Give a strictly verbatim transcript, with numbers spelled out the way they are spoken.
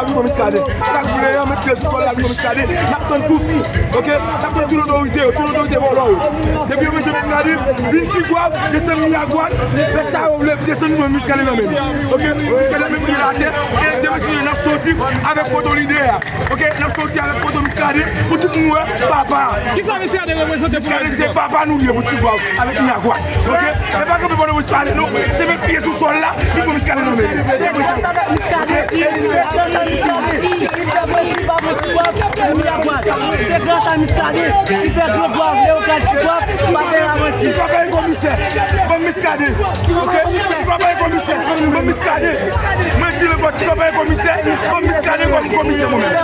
Vin pran Miskaden. Sa k vle an, met pye sou sòl la, vin pran Miskaden. N ap tann tout. Oke? N ap tann tout otorite yo, tout otorite vòlò yo. Depi yo bezwen Miskaden, vin Tigwav, desann Miragwàn, fè sa yo vle, desann vin pran Miskaden nan men nou. Oke? Miskaden met pye l atè, e depi sou n ap soti avèk foto lidè a. Oke? N ap soti avèk foto Miskaden pou tout moun wè papa. Kisa Miskaden reprezante pou Miskaden se papa nou li ye pou Tigwav avèk Miragwàn. Oke? E pa kanpe pandan Miskaden non. Se met pye sou sòl la, li pran Miskaden nan men li. Se grasa Miskaden ki fè Miskaden, ki fè Miskaden, ki fè Miragwàn. Se grasa Miskaden ki fè Tigwav, Leokad Tigwav, pa fè avanti. Ti papa e komisè. Ban Miskaden. Oke? Ti papa e komisè. Ban Miskaden. Mwen di l ankò, ti papa e komisè. Ban Miskaden kòm komisè mwen menm.